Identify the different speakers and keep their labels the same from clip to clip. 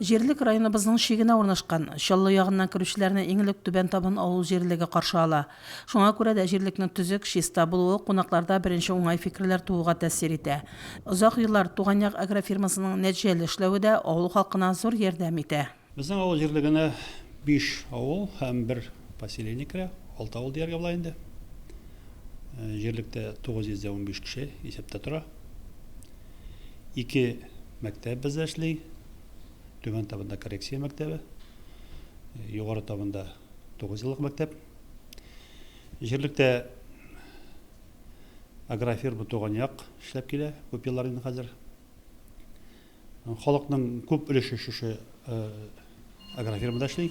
Speaker 1: Җирлек районыбызның чигенә урнашкан. Чаллы ягыннан керүчеләрне иң элек Түбән Табын авыл җирлеге каршы ала. Шуңа күрә дә җирлекнең төзек, чиста булуы кунакларда беренче уңай фикерләр тууга тәэсир итә. Озак еллар Туган як агрофирмасының нәтиҗәле эшләве дә авыл халкына зур ярдәм итә.
Speaker 2: Безнең авыл җирлегенә биш авыл һәм бер поселение керә, алты авыл дияргә була инде. Җирлектә 915 кеше исәптә тора. Ике мәктәп бездә эшли. Түбән Табында коррекция мәктәбе, Югары Табында 9 еллык мәктәп. Җирлектә агрофирма Туган як эшләп килә күп еллар инде хәзер. Халыкның күп өлеше шушы агрофирмада эшли.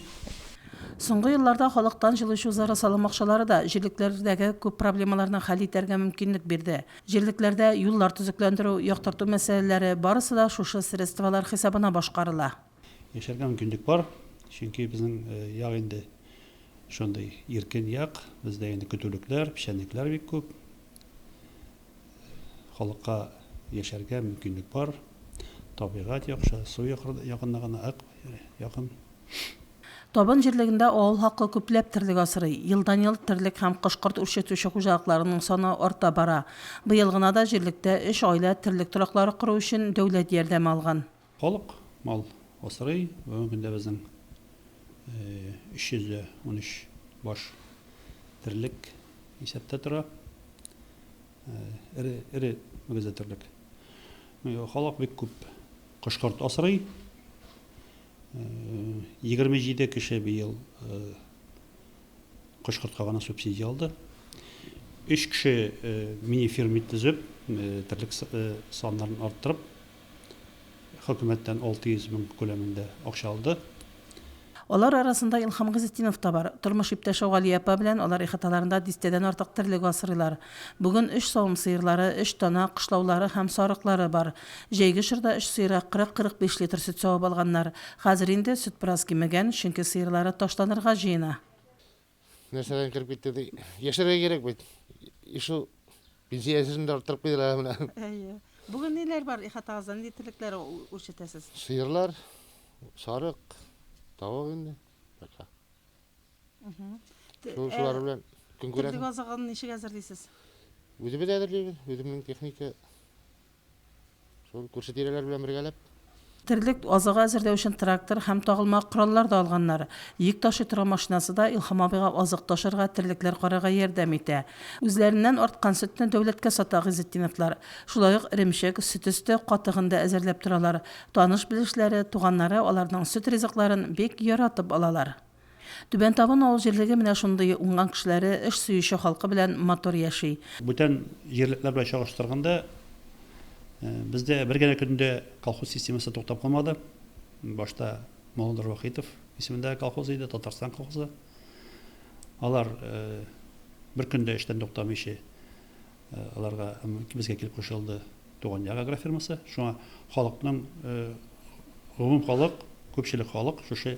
Speaker 1: Соңгы елларда халыктан җылы үзара салым акчалары да җирлекләрдәге күп проблемаларны хәл итәргә мөмкинлек бирде. Җирлекләрдә юллар төзекләндерү, яктырту мәсьәләләре, барысы да шушы средстволар хисабына башкарыла.
Speaker 2: Яшәргә мөмкинлек бар, чөнки безнең як инде шундый иркен як, бездә инде көтүлекләр, печәнлекләр бик күп. Халыкка яшәргә мөмкинлек бар. Табигать яхшы, су якында гына, ык якын.
Speaker 1: Табын җирлегендә авыл халкы күпләп терлек асрый. Елдан-ел терлек һәм кош-корт үрчетүче хуҗалыкларының саны арта бара. Быел гына да җирлектә өч гаилә терлек тораклары кору өчен дәүләт ярдәме алган.
Speaker 2: Халык мал асрый. Бүгенге көндә безнең 313 баш терлек исәптә тора. Эре, эре мөгезле терлек. Халык бик күп кош-корт асрый. 27 кеше быел кош-кортка гына субсидия алды. Өч кеше мини-ферма төзеп, терлек саннарын арттырып, хөкүмәттән 600 мең күләмендә акча алды.
Speaker 1: Алар арасында Илһам Гыйзетдинов та бар. Тормыш иптәше Галия апа белән алар ихаталарында дистәдән артык терлек асрыйлар. Бүген өч савым сыерлары, өч тана, кышлаулары һәм сарыклары бар. Җәйге чорда өч сыерга 40-45 литр сөт савып алганнар. Хәзер инде сөт бераз кимегән, чөнки сыерлары ташланырга җыена.
Speaker 3: Нәрсәдән кереп китте ди. Яшәргә кирәк бит. И шул пенсиясен дә арттырып куйдылар менә.
Speaker 1: Әйе. Бүген ниләр бар ихатагызда, нинди терлекләр үрчетәсез?
Speaker 3: Сыерлар, сарык, тавык инде. Башка. Шул шулар белән көн күрәсең.
Speaker 1: Терлек азыгын ничек әзерлисез?
Speaker 3: Үзебез әзерлибез, үземнең техника. Шул күрше-тирәләр белән бергәләп.
Speaker 1: Терлек азыгы әзерләү өчен трактор һәм тагылма кораллар да алганнар. Йөк ташый торган машинасы да Илһам абыйга азык ташырга, терлекләр карарга ярдәм итә. Үзләреннән арткан сөтне дәүләткә сата Гыйзетдиновлар. Шулай ук эремчек, сөт өсте, катыгын да әзерләп торалар. Таныш-белешләре, туганнары аларның сөт ризыкларын бик яратып алалар. Түбән Табын авыл җирлеге менә шундый уңган кешеләре, эш сөюче халкы белән матур яши.
Speaker 2: Бүтән җирлекләр белән чагыштырганда, бездә бер генә көн дә колхоз системасы туктап калмады. Башта Мулланур Вахитов исемендәге колхоз иде, Татарстан колхозы. Алар бер көн дә эштән туктамыйча аларга безгә килеп кушылды Туган як агрофирмасы. Шуңа халыкның гомум халык, күпчелек халык шушы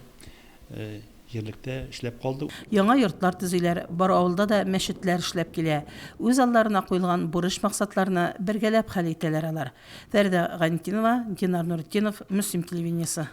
Speaker 2: җирлектә эшләп калды.
Speaker 1: Яңа йортлар төзиләр, бар авылда да мәчетләр эшләп килә. Үз алларына куелган бурыч-максатларны бергәләп хәл итәләр алар. Фәридә Гайнетдинова, Динар Нуретдинов, Мөслим телевидениесе.